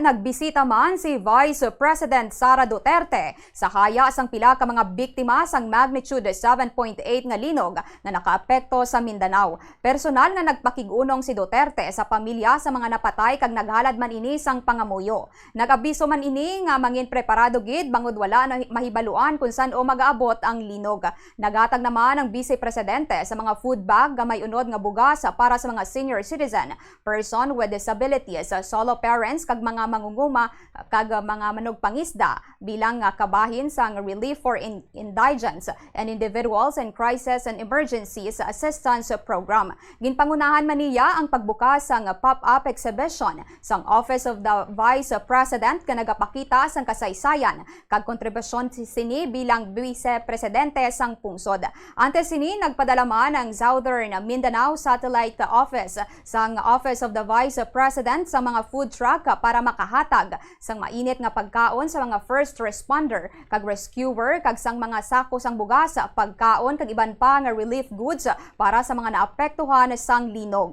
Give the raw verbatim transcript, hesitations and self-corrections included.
Nagbisita man si Vice President Sara Duterte sa haya sang pila ka mga biktima sang magnitude seven point eight nga linog nga nakaapekto sa Mindanao. Personal nga nagpakig-unong si Duterte sa pamilya sa mga napatay kag naghalad man ini sang pangamuyo. Nag-abiso man ini nga mangin preparado gid bangod wala na mahibaluan kung san-o magaabot ang linog. Naghatag naman ang Vice Presidente sa mga food bag nga may unod nga bugas para sa mga senior citizen, person with disabilities, solo parents, kag mga mangunguma kag mga manugpangisda bilang, ah, kabahin sang Relief for In-, Indigents and Individuals in Crisis and Emergencies Assistance Program. Ginpangunahan man niya ang pagbukas sang pop-up exhibition sang Office of the Vice President nga nagapakita sang kasaysayan kag kontribusyon si-, sini bilang Vice Presidente sang pungsod. Antes sini, nagpadala man ang Southern Mindanao Satellite Office sang Office of the Vice President sa mga food truck para makahatag sang mainit nga pagkaon sa mga first responder kag rescuer kag sang mga sako sang bugas, pagkaon kag iban pa nga relief goods para sa mga naapektuhan sang linog.